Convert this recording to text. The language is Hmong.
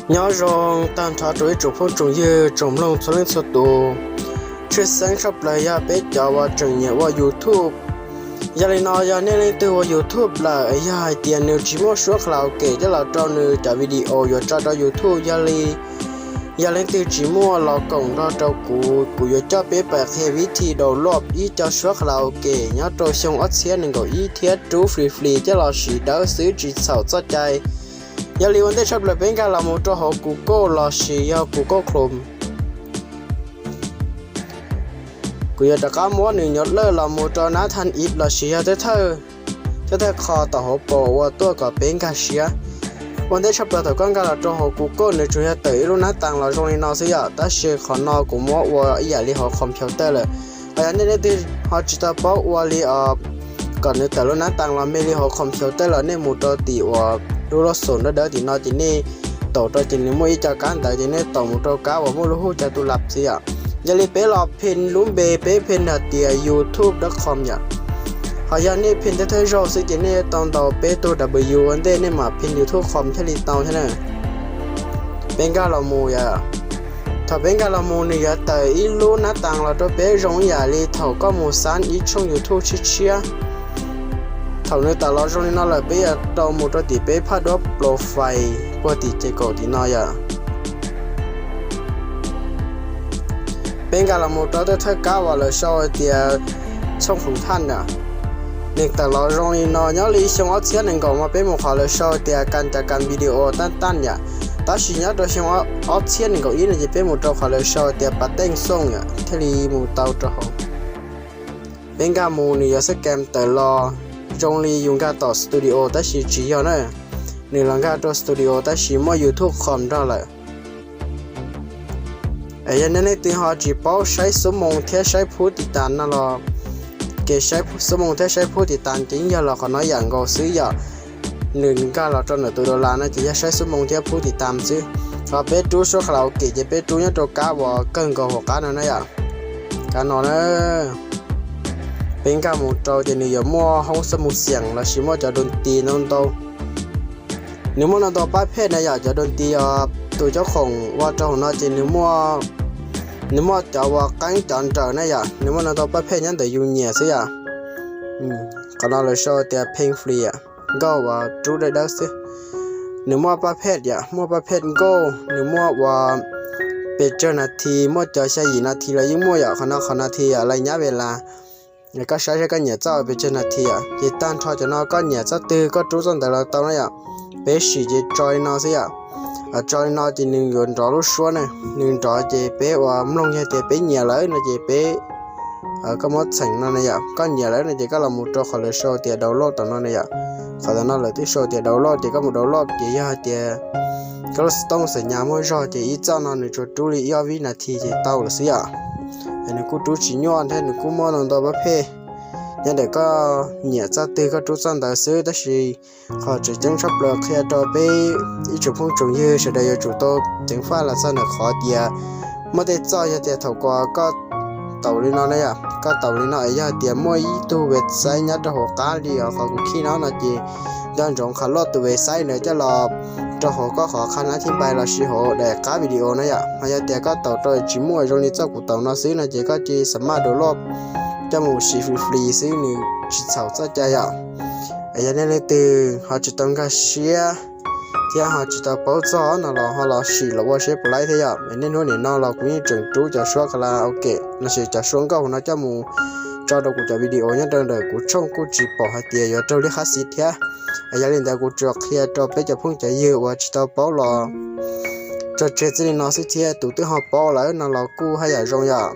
Nyob zoo tag nrho rau ib tsoom phooj tsoom ywg tsoom mloog txhua leej txhua tus. Tshwj xeeb tshaj plaws yog peb cov uas tseem nyiam ua YouTube. Yog li no yog nej leej twg ua YouTube lawm yog hais tias nws tsis muaj suab karaoke coj los rau nws cov video yuav tso rau YouTube, yog li yog leej twg tsis muaj los koom nrog rau kuv, kuv yuav coj peb pais qhia vib thi download ib co suab karaoke nyob rau xyoo ob txhiab nees nkaum ib thiab rub free free coj los siv dawb xwb tsis txhaum txoj cai. Yog li ua ntej tshaj plaws peb nkag los mus rau hauv Google los sis yog Google Chrome. Kuv yuav rov qab muab nws nyuav lawj los mus rau nab thaj ib los sis yog thawj thawj thawj qho tom hauv paus ua tuaj kom peb nkag siab. Ua ntej tshaj plaws thaum koj nkag los rau hauv Google nws tsuas yog tawm ib lub nab taas los zoo li no xwb yom, tab sis qhov no kuv muab ua ib yam li hauv computer lawm. Hos yog nej leej twg ho tsis tau paub ua li os kom nws tawm lub nab taas los me li hauv computer los nej mus rau tim uas lub laj xum dawb dawb tim no ces nej taum rau ces nws muaj ib co kab ntawd ces nej taum mus rau kab uas muaj lub hu cov tus lab xwb yom. Yog li peb los phin lub npe peb phin hais tias youtube dot com yom. Hos yog nej phin thawj thawj zaug xwb ces nej tau ntaus peb tug w ua ntej nej mam phin youtube com thiaj li tau thiab na. Peb nkag los mus yom. Thaum peb nkag los mus nws yuav tawm ib lub nab taas los rau peb zoo ib yam li thaum koj mus xab ib tshooj youtube tshiab tshiab. Thaum nws tawm los zoo li no lawm peb yuav tau mus rau tim peb phaj duab profile puag tim ces kaum tim no yom. Peb nkag los mus rau thawj thawj kab uas lawv sau hais tias tshooj khoom thaj yom. Nws tawm los zoo li no nyob li xyoo ob txhiab nees nkaum mas peb mus qhov lawv sau tias kas cas kas video taj taj yom. Tab sis nyob rau xyoo ob txhiab nees nkaum ib no ces peb mus rau qhov lawv sau tias pas teej xooj yom thiaj li mus tau rau hauv. Peb nkag mus nws yuav xab kam tawm los zoo li yus nkag tom studio tab sis tsis yog na. Nws los nkag rau studio tab sis muaj youtube com nrog lawm. Es yog nej leej twg ho tsis paub saib xuab moos thiab saib phub tiv tas no los, kev saib xuab moos thiab saib phub tiv tas ces yeej yog los qhov no yam nkaus xwb yom. Nws nkag los rau ntawm tus dollar no ces yog saib xuab moos thiab phub tiv tas xwb. Ho peb rub suab karaoke ces peb rub nyob rau kab uas kawg nkaus hauv qab no na yom. Kab no na, peb nkag mus rau ces nws yuav muaj hoob xuab moos xiam los sis muaj cov doo tis ntau ntau. Nws muaj ntau ntau pab phej na yom, cov doo tis os, tus cov khoom ua rau hauv no ces nws muaj cov uas qeeb cov nrawm na yom, nws muaj ntau ntau pab phej nyob ntawm yus nyiam xwb yom. Qhov no lawv sau tias pain free yom, nkauj uas rub dawb dawb xwb. Nws muaj pab phej yom, muaj pab phej nkauj, nws muaj uas pes tsawg nas this, muaj cov xya yim nas this los yeej muaj yom. Qhov no qhov nas this yom, lais nyab ve las. Koj saib saib koj nyiam txoj pes tsawg nas this yom, ces tag nrho cov no koj nyiam txoj twg koj rub txoj ntawd los tau na yom. Peb sim ces tso li no xwb yom. Tso li no ces nws yuav nrov lub suab na, nws nrov ces peb ua mloog yog tias peb nyiam lawm no ces peb, koj muab txheem no na yom, koj nyiam lawm no ces koj los mus rau qhov lawv sau tias download tom no na yom. Qhov tom no lawv twb sau tias download ces koj mus download ces yog hais tias koj lub xov tooj xav nyas muaj zog ces ib txoj no nws tsuas rub li ib ob vib nas this ces tau lawm xwb yom. Nws kuj rub tsis nyuaj thiab nws kuj muaj ntau ntau pab phej. Nyob ntawm koj nyiam txoj twg koj rub txoj ntawd xwb, tab sis qhov tseem ceeb tshaj plaws qhia rau peb ib tsoom phooj tsoom ywg sawv daws yuav tsum tau ceev faj los txog ntawm qhov tias muaj tej txoj yog tias thaum uas koj taus li no na yom, koj taus li no es yog tias muaj ib tug website nyob rau hauv qab li os qhov kuv khij no no ces nco ntsoov qhov load tus website ntawd coj los rau hauv koj qhov qhab nab thib npai los sis hauv daim qab video na yom. Ho yog tias koj taus rau tsis muaj zoo li txoj kuv taus no xwb no ces koj cia li xa maj download coj mus siv free free xwb, nws tsis txhaum txoj cai yom. Yog nej leej twg ho tsis tau nkag siab thiab ho tsis tau paub txog no los ho los sim los ua seb puas laib thiab yom. Nej hnub nim no los kuv yeej tseem rub cov suab karaoke los sis cov suab nkauj no coj mus tso rau kuv cov video nyob rau ntawm kuv tshooj, kuj tsis pom hais tias yuav raug li qhab xis thiab. Yog li ntawd kuv tsuas qhia rau peb cov phooj cov ywg uas tsis tau paub los tso tseg txij li no xwb thiab, tus twb ho paub lawm no los kuj haj yam zoo yom.